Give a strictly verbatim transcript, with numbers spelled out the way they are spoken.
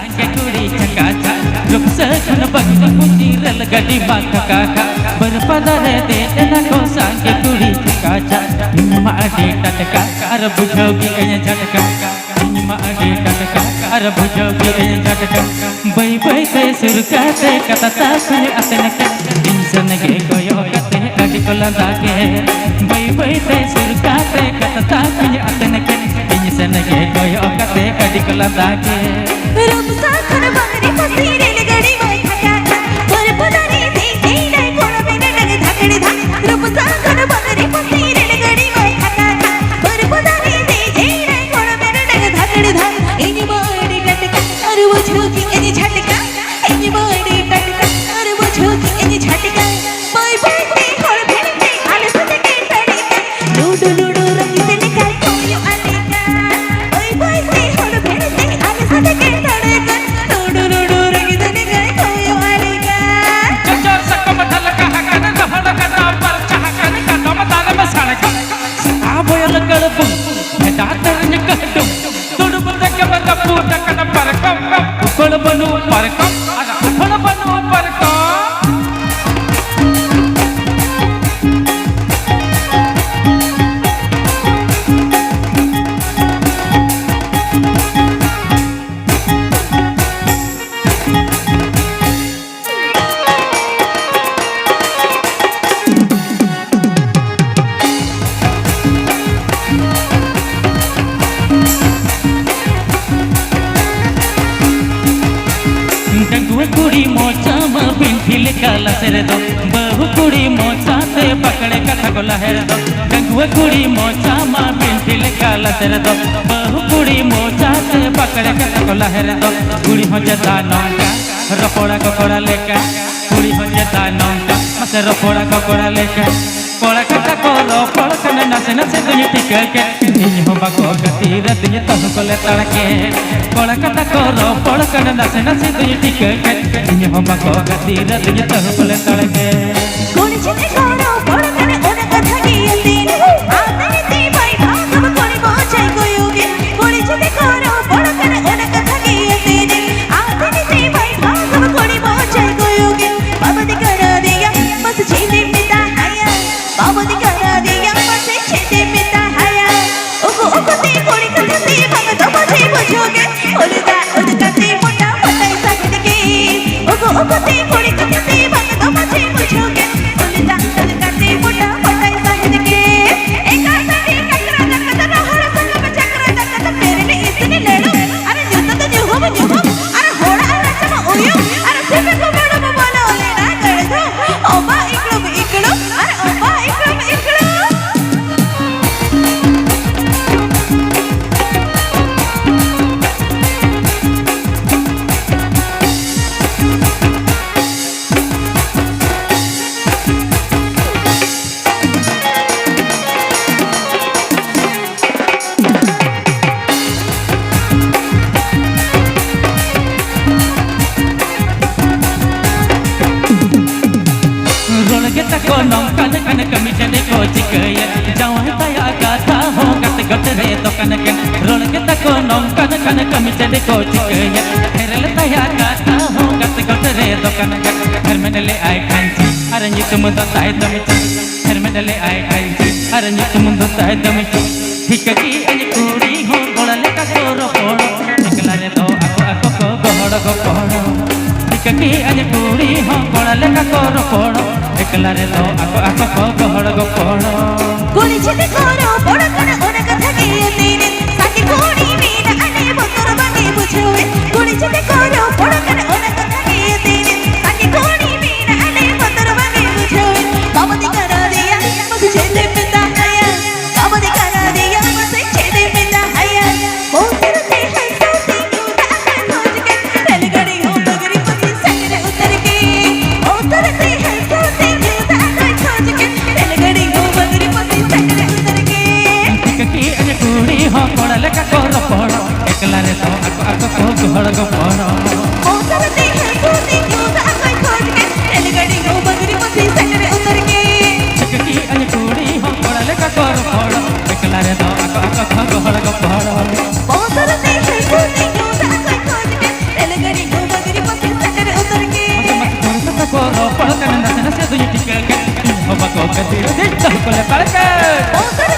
ᱥᱟᱸᱜᱮ ᱠᱩᱲᱤ ᱪᱟᱠᱟ ᱪᱟᱠ, ᱨᱩᱯᱥᱟᱹ ᱠᱷᱚᱱ ᱵᱟᱹᱜᱤ ᱯᱩᱸᱡᱤ ᱨᱮᱞ ᱜᱟᱹᱰᱤ ᱢᱟ ᱛᱷᱟᱠᱟ ᱠᱷᱟᱠ, ᱵᱟᱹᱨᱯᱟᱫᱟ ᱨᱮ ᱫᱮᱡ ᱮᱱᱟ ᱠᱚ ᱥᱟᱸᱜᱮ ᱠᱩᱲᱤ ᱪᱟᱠᱟ ᱪᱟᱠ᱾ ᱤᱧ ᱢᱟ ᱟᱹᱰᱤ ᱴᱟᱴᱠᱟ ᱟᱨ ᱵᱩᱡᱷᱟᱹᱣ ᱠᱮᱜᱼᱟᱹᱧ ᱡᱷᱟᱴᱠᱟ, ᱤᱧ ᱢᱟ ᱟᱹᱰᱤ ᱴᱟᱴᱠᱟ ᱟᱨ ᱵᱩᱡᱷᱟᱹᱣ ᱠᱮᱜᱼᱟᱹᱧ ᱡᱷᱟᱴᱠᱟ᱾ ᱵᱟᱹᱭ ᱵᱟᱹᱭ ᱛᱮ ᱥᱩᱨ ᱠᱟᱛᱮ ᱠᱟᱛᱟ ᱛᱟᱠᱚᱧ ᱟᱛᱮᱱ ᱠᱮᱫ, ᱤᱧ ᱥᱮᱱ ᱜᱮ ᱠᱚᱭᱚᱜ ᱠᱟᱛᱮ ᱟᱹᱰᱤ ᱠᱚ ᱞᱟᱸᱫᱟ ᱠᱮᱫ᱾ ᱵᱟᱹᱭ ᱵᱟᱹᱭ ᱛᱮ ᱥᱩᱨ ᱠᱟᱛᱮ ᱠᱟᱛᱟ ᱛᱟᱠᱚᱧ ᱟᱛᱮᱱ ᱠᱮᱫ, ᱤᱧ ᱥᱮᱱ ᱜᱮ ᱠᱚᱭᱚᱜ ᱠᱟᱛᱮ ᱟᱹᱰᱤ ᱠᱚ ᱞᱟᱸᱫᱟ ᱠᱮᱫ᱾ ᱨᱩᱯᱥᱟ ᱠᱷᱚᱱ ᱵᱟᱝᱨᱤ ᱯᱟᱹᱥᱤ ᱨᱮᱞ ᱜᱟᱹᱰᱤ ᱢᱟᱭ ᱛᱷᱟᱠᱟ ᱠᱷᱟᱠ, ᱵᱟᱹᱨᱯᱟᱫᱟ ᱨᱮ ᱫᱮᱡ ᱮᱱᱟᱭ ᱠᱚᱲᱟ ᱢᱮᱱᱟ ᱰᱟᱝ ᱫᱷᱟᱠᱲ ᱫᱷᱟᱠ᱾ ᱨᱩᱯᱥᱟ ᱠᱷᱚᱱ ᱵᱟᱝᱨᱤ ᱯᱟᱹᱥᱤ ᱨᱮᱞ ᱜᱟᱹᱰᱤ ᱢᱟᱭ ᱛᱷᱟᱠᱟ ᱠᱷᱟᱠ, ᱵᱟᱹᱨᱯᱟᱫᱟ ᱨᱮ ᱫᱮᱡ ᱮᱱᱟᱭ ᱠᱚᱲᱟ ᱢᱮᱱᱟ ᱰᱟᱝ ᱫᱷᱟᱠᱲ ᱫᱷᱟᱠ᱾ ᱤᱧ ᱢᱟ ᱟᱹᱰᱤ ᱴᱟᱴᱠᱟ ᱟᱨ ᱵᱩᱡᱷᱟᱹᱣ ᱠᱮᱜᱼᱟᱹᱧ ᱡᱷᱟᱴᱠᱟ, ᱤᱧ ᱢᱟ ᱟᱹᱰᱤ ᱴᱟᱴᱠᱟ ᱟᱨ ᱵᱩᱡᱷᱟᱹᱣ ᱠᱮᱜᱼᱟᱹᱧ ᱡᱷᱟᱴᱠᱟ᱾ ᱵᱟᱹᱭ ᱵᱟᱹᱭ ᱛᱮ ᱦᱚᱲ ᱵᱷᱤᱲ ᱛᱮ ᱟᱞᱮ ᱥᱟᱛᱮ ᱠᱮᱴᱟᱲᱮ ᱠᱟᱱ, ᱞᱩᱰᱩ ᱞᱩᱰᱩ ᱨᱟᱹᱜᱤ ᱛᱮ ᱞᱮᱠᱟᱭ ᱠᱚᱭᱚᱜ ᱟᱞᱮ ᱠᱟᱱ᱾ ᱵᱟᱹᱭ ᱵᱟᱹᱭ ᱛᱮ ᱦᱚᱲ ᱵᱷᱤᱲ ᱛᱮ ᱟᱞᱮ ᱥᱟᱛᱮ ᱠᱮᱴᱟᱲᱮ ᱠᱟᱱ, ᱞᱩᱰᱩ ᱞᱩᱰᱩ ᱨᱟᱹᱜᱤ ᱛᱮ ᱞᱮᱠᱟᱭ ᱠᱚᱭᱚᱜ ᱟᱞᱮ ᱠᱟᱱ᱾ ᱡᱚᱡᱚ ᱥᱟᱠᱟᱢ ᱫᱷᱟᱞᱠᱟ ᱟᱠᱟᱱ, ᱜᱚᱦᱚᱲ ᱠᱟᱱᱟ ᱯᱟᱨᱪᱟ ᱟᱠᱟᱱ, ᱠᱟᱫᱚᱢ ᱫᱟᱨᱮ ᱢᱮ ᱥᱟᱲᱮ ᱠᱟᱱ᱾ ᱥᱮᱛᱟ ᱵᱚᱭᱚᱞ ᱠᱟᱹᱲᱯᱩ, ᱵᱷᱮᱰᱟ ᱛᱮᱨᱮᱧ ᱠᱟᱹᱰᱩᱢ᱾ ᱫᱩᱲᱩᱵ ᱨᱮᱜᱮ ᱵᱮᱸᱜᱟ ᱯᱩᱸᱰ ᱟᱠᱟᱱᱟ ᱯᱟᱨᱠᱚᱢ, ᱩᱯᱟᱹᱲ ᱵᱟᱹᱱᱩᱜ ᱯᱟᱨᱠᱚᱢ, ᱟᱨ ᱩᱯᱟᱹᱲ ᱵᱟᱹᱱᱩᱜ ᱯᱟᱨᱠᱚᱢ᱾ ᱰᱟᱺᱜᱩᱣᱟᱹ ᱠᱩᱲᱤ ᱢᱚᱪᱟ ᱢᱟ ᱵᱤᱱᱴᱷᱤ ᱞᱮᱠᱟ ᱞᱟᱥᱮᱨ ᱫᱚ, ᱵᱟᱹᱦᱩ ᱠᱩᱲᱤ ᱢᱚᱪᱟ ᱛᱮ ᱵᱟᱠᱲᱮ ᱠᱟᱛᱷᱟ ᱠᱚ ᱞᱟᱦᱮᱨ ᱫᱚ᱾ ᱰᱟᱺᱜᱩᱣᱟᱹ ᱠᱩᱲᱤ ᱢᱚᱪᱟ ᱢᱟ ᱵᱤᱱᱴᱷᱤ ᱞᱮᱠᱟ ᱞᱟᱥᱮᱨ ᱫᱚ, ᱵᱟᱹᱦᱩ ᱠᱩᱲᱤ ᱢᱚᱪᱟ ᱛᱮ ᱵᱟᱠᱲᱮ ᱠᱟᱛᱷᱟ ᱠᱚ ᱞᱟᱦᱮᱨ ᱫᱚ᱾ ᱠᱩᱲᱤ ᱦᱚᱸ ᱪᱮᱛᱟ ᱱᱚᱝᱠᱟ, ᱨᱚᱯᱚᱲᱟ ᱠᱚ ᱠᱚᱲᱟ ᱞᱮᱠᱟ᱾ ᱠᱩᱲᱤ ᱦᱚᱸ ᱪᱮᱛᱟ ᱱᱚᱝᱠᱟ, ᱢᱟᱥᱮ ᱨᱚᱯᱚᱲᱟ ᱠᱚ ᱠᱚᱲᱟ ᱞᱮᱠᱟ᱾ ᱠᱚᱲᱟ ᱠᱟᱛᱷᱟ ᱠᱚ ᱨᱚᱯᱚᱲ ᱠᱟᱱᱟ, ᱱᱟᱥᱮ ᱱᱟᱥᱮ ᱫᱩᱧ ᱴᱷᱤᱠᱟᱹ ᱠᱮᱫ, ᱤᱧ ᱦᱚᱸ ᱵᱟᱠᱚ ᱠᱷᱟᱹᱛᱤᱨ ᱟᱹᱫᱤᱧ ᱛᱟᱹᱦᱩ ᱠᱚᱞᱮ ᱛᱟᱲ ᱠᱮᱫ᱾ ᱠᱚᱲᱟ ᱠᱟᱛᱷᱟ ᱠᱚ ᱨᱚᱯᱚᱲ ᱠᱟᱱᱟ, ᱱᱟᱥᱮ ᱱᱟᱥᱮ ᱫᱩᱧ ᱴᱷᱤᱠᱟᱹ ᱠᱮᱫ, ᱤᱧ ᱦᱚᱸ ᱵᱟᱠᱚ ᱠᱷᱟᱹᱛᱤᱨ ᱟᱹᱫᱤᱧ ᱛᱟᱹᱦᱩ ᱠᱚᱞᱮ ᱛᱟᱲ ᱠᱮᱫ᱾ ᱠᱩᱲᱤ ᱪᱮᱛᱟ ᱠᱚ ᱨᱚᱯᱚᱲ ᱠᱟᱱᱟ, ᱚᱱᱟ ᱠᱟᱛᱷᱟ ᱜᱮ ᱟᱹᱛᱤᱧ᱾ ᱟᱢ ᱢᱮᱱᱛᱮ ᱵᱟᱭ ᱵᱷᱟᱜᱽ ᱠᱩᱲᱤ ᱢᱚᱪᱟᱭ ᱠᱚᱭᱚᱜᱮ᱾ ᱠᱩᱲᱤ ᱪᱮᱛᱟ ᱠᱚ ᱨᱚᱯᱚᱲ ᱠᱟᱱᱟ, ᱚᱱᱟ ᱠᱟᱛᱷᱟ ᱜᱮ ᱟᱹᱛᱤᱧ᱾ ᱠᱟᱹᱢᱤ ᱪᱟᱹᱰᱤ ᱠᱚ ᱪᱤᱠᱟᱹᱭᱟ, ᱦᱮᱨᱮᱞ ᱛᱟᱭᱟ ᱠᱟᱛᱷᱟ ᱦᱚᱸ ᱜᱟᱛᱮ ᱜᱚᱴ ᱨᱮ ᱫᱚᱠᱟᱱ᱾ ᱦᱮᱨᱢᱮᱫ ᱞᱮ ᱟᱭ ᱠᱷᱟᱱ ᱟᱨ ᱧᱩᱛᱩᱢ ᱫᱚ ᱛᱟᱭ ᱫᱚ ᱢᱤᱫᱴᱟᱝ᱾ ᱦᱮᱨᱢᱮᱫ ᱞᱮ ᱟᱭ ᱠᱷᱟᱱ ᱟᱨ ᱧᱩᱛᱩᱢ ᱫᱚ ᱛᱟᱭ ᱫᱚ ᱢᱤᱫᱴᱟᱝ᱾ ᱴᱷᱤᱠᱟᱹ ᱠᱤ ᱟᱹᱧ ᱠᱩᱲᱤ ᱦᱚᱸ ᱠᱚᱲᱟ ᱞᱮᱠᱟ ᱠᱚ ᱨᱚᱯᱚᱲ, ᱮᱠᱞᱟ ᱨᱮᱫᱚ ᱟᱠᱚ ᱟᱠᱚ ᱠᱚ ᱜᱚᱦᱚᱲ ᱜᱚᱯᱚᱲ᱾ ᱴᱷᱤᱠᱟᱹ ᱠᱤ ᱟᱹᱧ ᱠᱩᱲᱤ ᱦᱚᱸ ᱠᱚᱲᱟ ᱞᱮᱠᱟ ᱠᱚ ᱨᱚᱯᱚᱲ, ᱮᱠᱞᱟ ᱨᱮᱫᱚ ᱟᱠᱚ ᱟᱠᱚ ᱠᱚ ᱜᱚᱦᱚᱲ ᱜᱚᱯᱚᱲ᱾ ᱠᱩᱲᱤ ᱪᱷᱟᱹᱛᱤᱠ ᱠᱚ ᱨᱚᱯᱚᱲ ᱠᱟᱱᱟ, ᱚᱱᱟ ᱠᱟᱛᱷᱟ ᱜᱮ ᱟᱹᱛᱤᱧ᱾ ᱥᱟᱸᱜᱮ ᱠᱩᱲᱤ ᱢᱮᱱᱟᱜ ᱞᱮ, ᱵᱚᱛᱚᱨ ᱵᱟᱝ ᱮ ᱵᱩᱡᱷᱟᱹᱣᱮ᱾ ᱠᱩᱲᱤ ᱪᱷᱟᱹᱛᱤᱠ ᱠᱚ ᱨᱚᱯᱚᱲ ᱠᱟᱱᱟ, ᱚᱱᱟ ᱠᱟᱛᱷᱟ ᱜᱮ ᱟᱹᱛᱤᱧ᱾ ᱥᱟᱸᱜᱮ ᱠᱩᱲᱤ ᱢᱮᱱᱟᱜ ᱞᱮ, ᱵᱚᱛᱚᱨ ᱵᱟᱝ ᱮ ᱵᱩᱡᱷᱟᱹᱣᱮ᱾ ᱵᱟᱵᱟ ᱫᱤ ᱠᱟᱱᱟ ᱫᱮᱭᱟ, ᱢᱟᱹᱜᱩ ᱪᱮᱫ ᱮᱢ ᱢᱮᱛᱟᱭᱟ? ᱵᱟᱵᱟ ᱫᱤ ᱠᱟᱱᱟ ᱫᱮᱭᱟ, ᱢᱟᱥᱮ ᱪᱮᱫ ᱮᱢ ᱢᱮᱛᱟᱭᱟ? ᱵᱚᱛᱚᱨ ᱛᱮ ᱦᱟᱹᱥᱩ ᱛᱮ ᱧᱩ ᱫᱟᱜ ᱠᱚᱭ ᱠᱷᱚᱡ ᱠᱮᱫ᱾ ᱨᱮᱞ ᱜᱟᱹᱰᱤ ᱦᱚᱸ ᱵᱟᱹᱜᱽᱨᱤ ᱯᱟᱹᱥᱤ ᱥᱮᱴᱮᱨ ᱩᱛᱟᱹᱨ ᱜᱮ᱾ ᱵᱚᱛᱚᱨ ᱛᱮ ᱦᱟᱹᱥᱩ ᱛᱮ ᱧᱩ ᱫᱟᱜ ᱠᱚᱭ ᱠᱷᱚᱡ ᱠᱮᱫ᱾ ᱨᱮᱞ ᱜᱟᱹᱰᱤ ᱦᱚᱸ ᱵᱟᱹᱜᱽᱨᱤ ᱯᱟᱹᱥᱤ ᱥᱮᱴᱮᱨ ᱩᱛᱟᱹᱨ ᱜᱮ᱾ ᱴᱷᱤᱠᱟᱹ ᱠᱤ ᱟᱹᱧ ᱠᱩᱲᱤ ᱦᱚᱸ ᱠᱚᱲᱟ ᱞᱮᱠᱟ ᱠᱚ ᱨᱚᱯᱚᱲ, ᱮᱠᱞᱟ ᱨᱮᱫᱚ ᱟᱠᱚ ᱟᱠᱚ ᱠᱚ ᱜᱚᱦᱚᱲ ᱜᱚᱯᱚᱲ᱾ ᱵᱚᱛᱚᱨ ᱛᱮ ᱦᱟᱹᱥᱩ ᱛᱮ ᱧᱩ ᱫᱟᱜ ᱠᱚᱭ ᱠᱷᱚᱡ ᱠᱮᱫ᱾ ᱨᱮᱞ ᱜᱟᱹᱰᱤ ᱦᱚᱸ ᱵᱟᱹᱜᱽᱨᱤ ᱯᱟᱹᱥᱤ ᱥᱮᱴᱮᱨ ᱩᱛᱟᱹᱨ ᱜᱮ᱾ ᱴᱷᱤᱠᱟᱹ ᱠᱤ ᱟᱹᱧ ᱠᱩᱲᱤ ᱦᱚᱸ ᱠᱚᱲᱟ ᱞᱮᱠᱟ ᱠᱚ ᱨᱚᱯᱚᱲ, ᱮᱠᱞᱟ ᱨᱮᱫᱚ ᱟᱠᱚ ᱟᱠᱚ ᱠᱚ ᱜᱚᱦᱚᱲ ᱜᱚᱯᱚᱲ᱾ ᱵᱚᱛᱚᱨ ᱛᱮ ᱦᱟᱹᱥᱩ ᱛᱮ ᱧᱩ ᱫᱟᱜ ᱠᱚᱭ ᱠᱷᱚᱡ ᱠᱮᱫ᱾ ᱨᱮᱞ ᱜᱟᱹᱰᱤ ᱦᱚᱸ ᱵᱟᱹᱜᱽᱨᱤ ᱯᱟᱹᱥᱤ ᱥᱮᱴᱮᱨ ᱩᱛᱟᱹᱨ ᱜᱮ᱾ ᱢᱟᱥᱮ ᱢᱟᱥᱮ ᱠᱚᱲᱟ ᱞᱮᱠᱟ ᱠᱚ ᱨᱚᱯᱚᱲ ᱠᱟᱱᱟ, ᱱᱟᱥᱮ ᱱᱟᱥᱮ ᱫᱩᱧ ᱴᱷᱤᱠᱟᱹ ᱠᱮᱫ᱾ ᱤᱧ ᱦᱚᱸ ᱵᱟᱠᱚ ᱠᱷᱟᱹᱛᱤᱨ ᱫᱮᱡ ᱫᱚ ᱠᱚ ᱞᱮᱛᱟᱲ ᱠᱮᱫ᱾ ᱵᱚᱛᱚᱨ